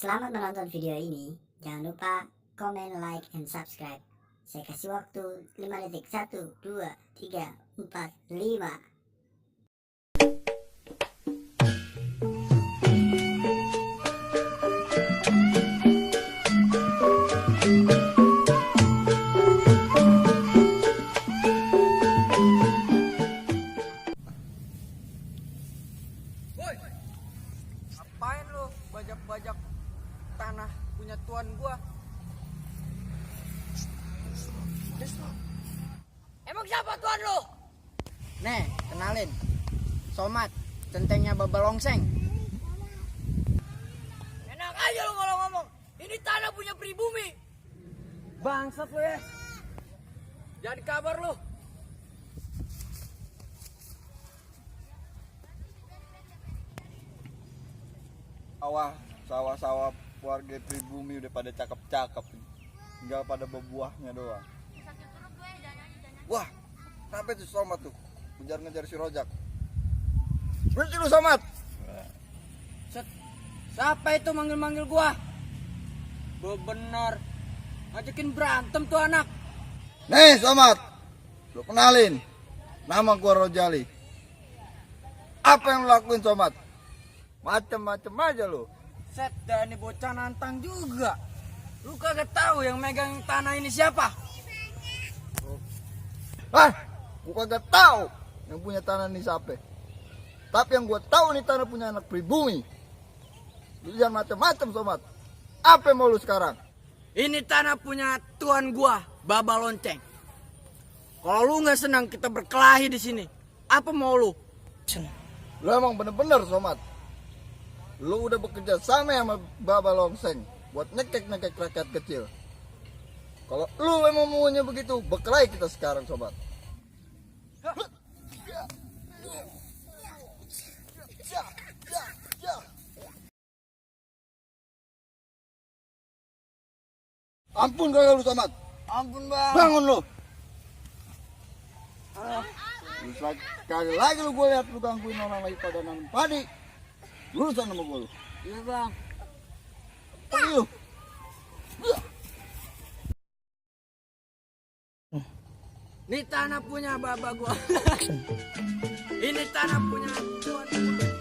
Selamat menonton video ini. Jangan lupa komen, like, and subscribe. Saya kasih waktu 5 detik. 1, 2, 3, 4, 5. Woi, ngapain lu bajak-bajak tanah punya tuan gua? Emang siapa tuan lu? Nih, kenalin. Somat, centengnya Babalongseng. Enak aja lu kalau ngomong. Ini tanah punya pribumi. Bangsat lu ya. Jangan kabar lu. Sawah-sawah warga pribumi udah pada cakep-cakep, tinggal pada berbuahnya doang. Wah, kenapa itu Somat tuh ngejar-ngejar si Rojak? Berhenti lu Somat! Siapa itu manggil-manggil gua? Bener ngajakin berantem tuh anak. Nih Somat, lu kenalin, nama gua Rojali. Apa yang lu lakuin Somat? Macem-macem aja lu. Set, dan ini bocah nantang juga. Lu kagak tahu yang megang tanah ini siapa? Hah? Gua kagak tahu yang punya tanah ini siapa. Tapi yang gua tahu nih tanah punya anak pribumi. Lu jangan macem-macem Somat. Apa yang mau lu sekarang? Ini tanah punya tuan gua, Babalonceng. Kalau lu nggak senang kita berkelahi di sini, apa mau lu? Lu emang bener-bener Somat. Lu udah bekerja sama sama Babalongseng buat nekek-nekek rakyat kecil. Kalau lu emang maunya begitu, berkelahi kita sekarang Sobat. Ampun kagak lu Somat. Ampun bang. Bangun lu. Lu sekali lagi lu gue lihat lu gangguin orang lagi pada nanam padi. Lulusan sama gue lu. Iya bang. Pergi lu. Ini tanah punya baba gua. Ini tanah punya tuan gua.